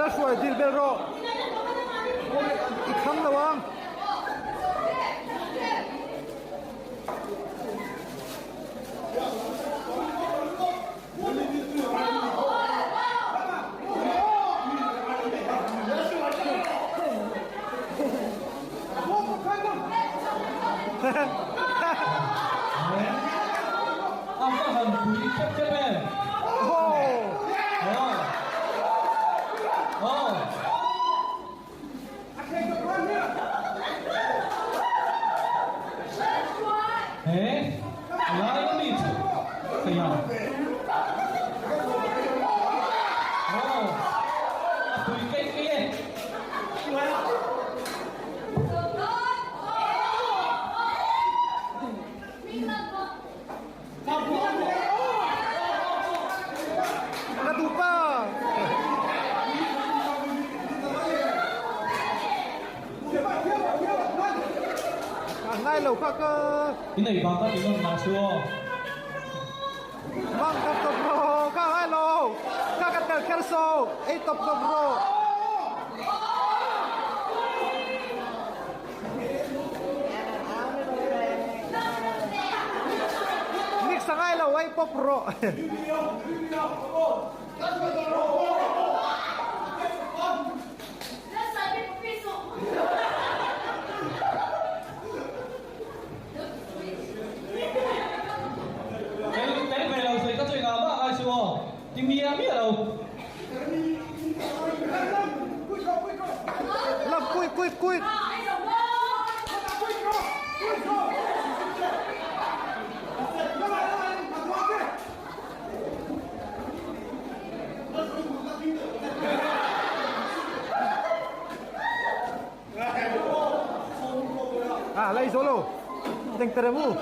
Lalhruai dil bel rawh. I kham lo ang. A va han pui khep khep em? Aw. Aw. He lai a mi chu thei a. Aw. A pui keih keih e. Ka duh pa. Ka ngai lo kha ka. I nei bang ka ti ngam nang su aw. Mang tawp tawp ro ka ngai lo. Ka ka tel kher so. Ei tawp tawp ro. Mix a ngai lo ai pawp rawh. Tel tel ve lo sawi ka chu engah mah ngai suh aw ti miah miah lo. Love quick quick quick. Ah, lai solo. Teng teremu.